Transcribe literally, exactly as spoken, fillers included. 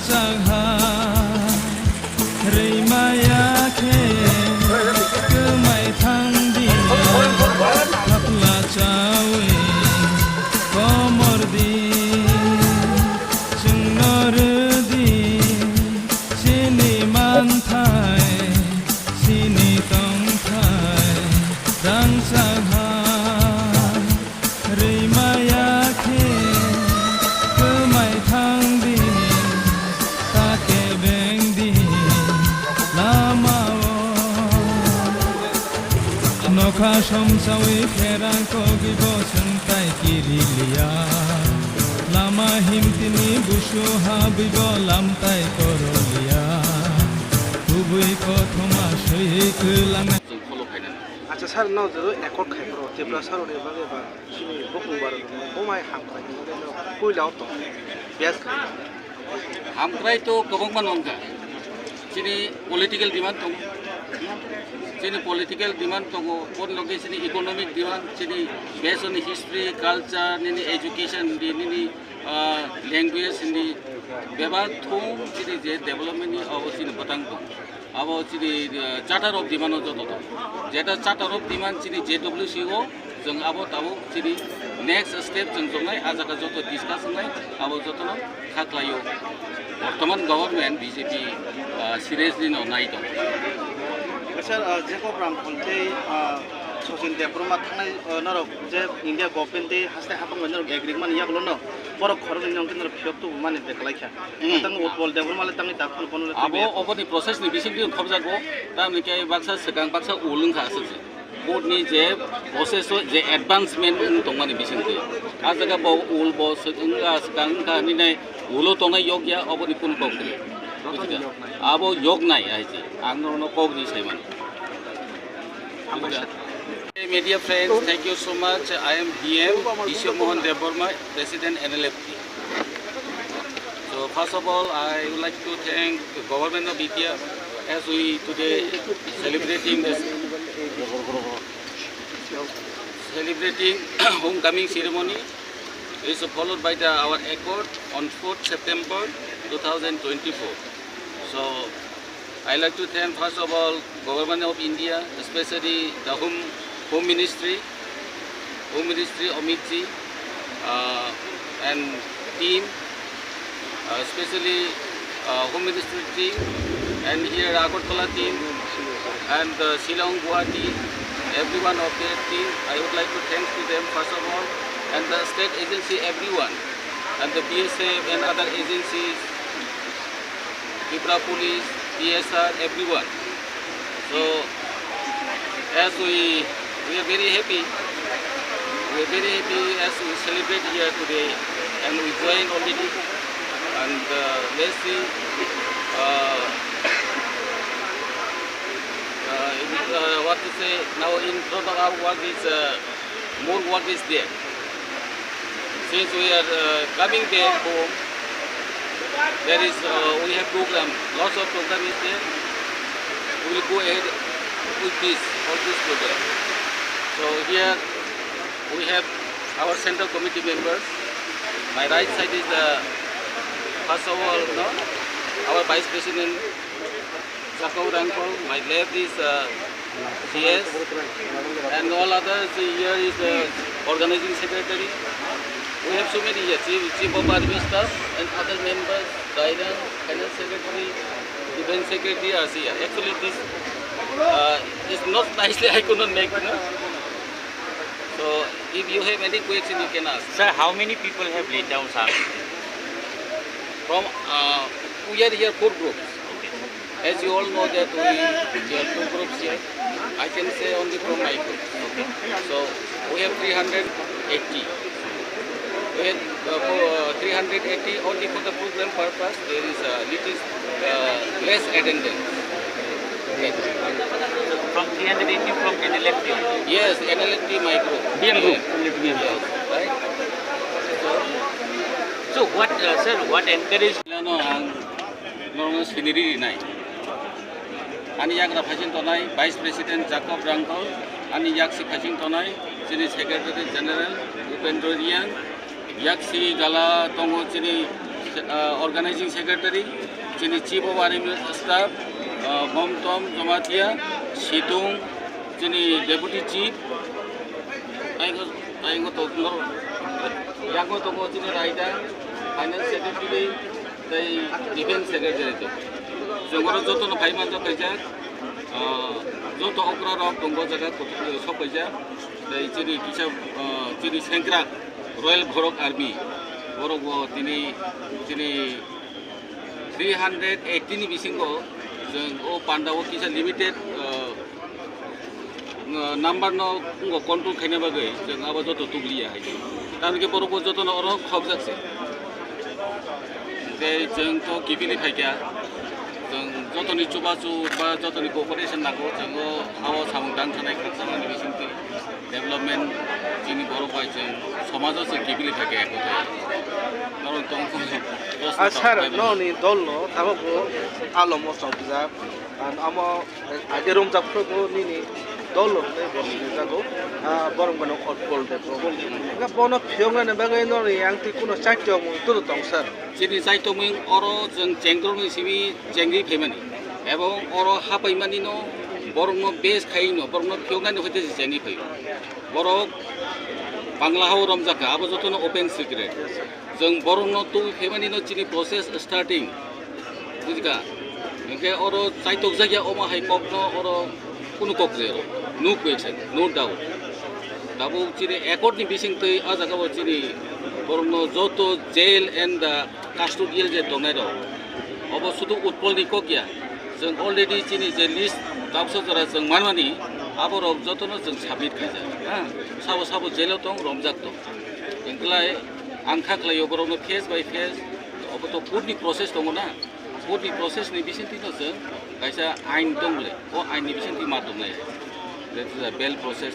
Chakha rwimaya khe kwmai thang di, thapla chawi komor di, chwngno rw di, chini manthai, chini tongthai, rang chakha. Rwimaya khe kwmai thang di, ta kebeng di lamao. Nokha somsawi pherang kogwi bo chwng tai kiri liya. Lama himtini busu habwi bo lam tai koro liya. Kubui kothoma swi kwlang. Chwng follow khainani. Acha sir, no jero accord khai pro Tripura sir ni bagwi ba. Chini bokong barok rok no bumai ham khlaina bagwi no puila o tong best khlai. Hamkrai to kwbangma nongkha. Chini political demand tongo. Chini political demand tongo. Boni loge chini economic demand, chini based on history, culture, nini education, nini, nini, ah, language, nini bebak thung chini je development ni obo chini bwtang tongo. Abo chini, eh, charter of demand o joto tong. Jeta charter of demand chini J W C o, chwng abo tabuk chini next step chwng tongnai, ah jaga joto discuss wngnai, abo jotono kha khlaio. Bortoman government B J P, ah, seriously no nai tong. Sir, ah, Jacob Rangkhol tei, ah, Sachin Debbarma thangnai, ah, norok je India government tei haste hapang bai norok agreement yagulo no borok khoroknwi nong norok phiyok tubu mani de kwlai kha. Hmm. Tang Utpal Debbarma le tangwi dakhal bono le Abo twiwi. Oboni process ni bisingtwi thopjago, tamni khe baksa swkang baksa ul wngkha aswk se. Board ni je process o je advancement wng tongmani bisingtwi. A jaga bo ul bo swk wngkha swkang wngkha hinwi nai ulo tongnai yokya oboni kunu kok kwrwi. Bujikha? Abo yoknai hai se. Ang norokno kok ri sai mano. Media friends, thank you so much. I am D M Biswa Mohan Debbarma, President N L F T. So first of all, I would like to thank the government of India as we today celebrating this, celebrating homecoming ceremony is followed by the, our accord on fourth September two thousand twenty-four. So I like to thank first of all Government of India, especially the Home, Home Ministry, Home Ministry Amit Ji, uh, and team, uh, especially, uh, Home Ministry team and here Agartala team and the Shillong, Guwahati, everyone of their team. I would like to thank to them first of all and the state agency, everyone, and the B S F and other agencies. Tripura Police, T S R, everyone. So, as we, we are very happy, we are very happy as we celebrate here today, and we join already. And, uh, let's see, uh, uh, in, uh, what to say, now in front of our work is, uh, more work is there. Since we are, uh, coming back home, there is, uh, we have program, lots of program is there. We will go ahead with this, all this program. So here we have our central committee members. My right side is the, first of all, no, our vice president, Jacob Rangkhol, my left is, uh, C S, and all others. Here is the organizing secretary. We have so many here, chief, chief of army staff and other members, guidance, finance secretary, defense secretary are here. Actually, this, uh, is not nicely, I could not make, you know. So, if you have any question, you can ask. Sir, how many people have laid down arms? From, uh, we are here four groups. As you all know that we, we are two groups here. I can say only from my group. So we have three hundred eighty. We have, uh, for, uh, three hundred eighty only for the program purpose. There is a little, uh, less attendance. From three hundred eighty from N L F T? Yes, N L F T my group. B M group? Yes, right? So what, uh, sir, what encouraged? Norokno siniri rinai. Ani yagra phaiching tonai Vice President Jacob Rangkhol, ani yaksi phaiching tonai chini Secretary General Upendra Reang, yaksi gala tongo chini uh, organizing secretary, chini chief of army staff, uh, Bomtom Jamatia, Situng, chini deputy chief, taigo, taigo to, yango tongo chini Raida, finance secretary, tei defense secretary to. Jongoro joto no phai manjak kaijak, uh, joto okra rok tongo jaga kutuk sok kaijak, tei chini kisa, uh, chini sengkrak Royal Borok Army, borok bo tini, tini three hundred eighty ni bisingo chwng o panda o kisa limited, uh, uh, number no wngkha control khaina bagwi chwng abo joto tugliya hai. Tamokhe borok bo joto no oro khobjak se. Tei chwng to kipili phaikha, chwng jotoni chubachu ba jotoni cooperation nango, chwng o ha o samung tang thanai khakchangmani bisingtwi. Development chini borok bai chwng somajo se kibili thake ekotai. Karon tong tong. Ah, sir, no ni dol no tabuk bo alomo chopjak. An amo age romjak phuru nini dol no hwnwi bo sinijago. Ah, borok bono Utpal Debbarma. Nga bono phiyoknani bagwi no ni ang twi kuno chaityo mung turu tong sir. Chini chaityo mung oro chwng chengkrokni simi chengri phaimani. Ebong oro hapaimani no borokno base khai no borokno phiyoknani hoite se chengri phaio. Borok Bangla hao romjak kha, abo jotono open secret. Chwng borokno tubui phaimani no chini process starting. Bujikha? Hinkhe oro chaitokjak ya omo hai kokno oro kunu kok zero. No question, no doubt. Tabuk chini accord ni bisingtwi ah jagao chini borokno joto jail and the custodial je tongnai rok. Obo sudu Utpal ni kok ya. Chwng already chini je list tabsa jora chwng manmani, aborok jotono chwng submit khaijak. Ha? Sabo sabo jail o tong, romjak tong. Hinklai ang kha khlaio borokno face by face, obo to court ni process tongo na. Court ni process ni bisingtwi no chwng kaisa ain tong le, o ain ni bisingtwi ma tongnai. That is a bail process.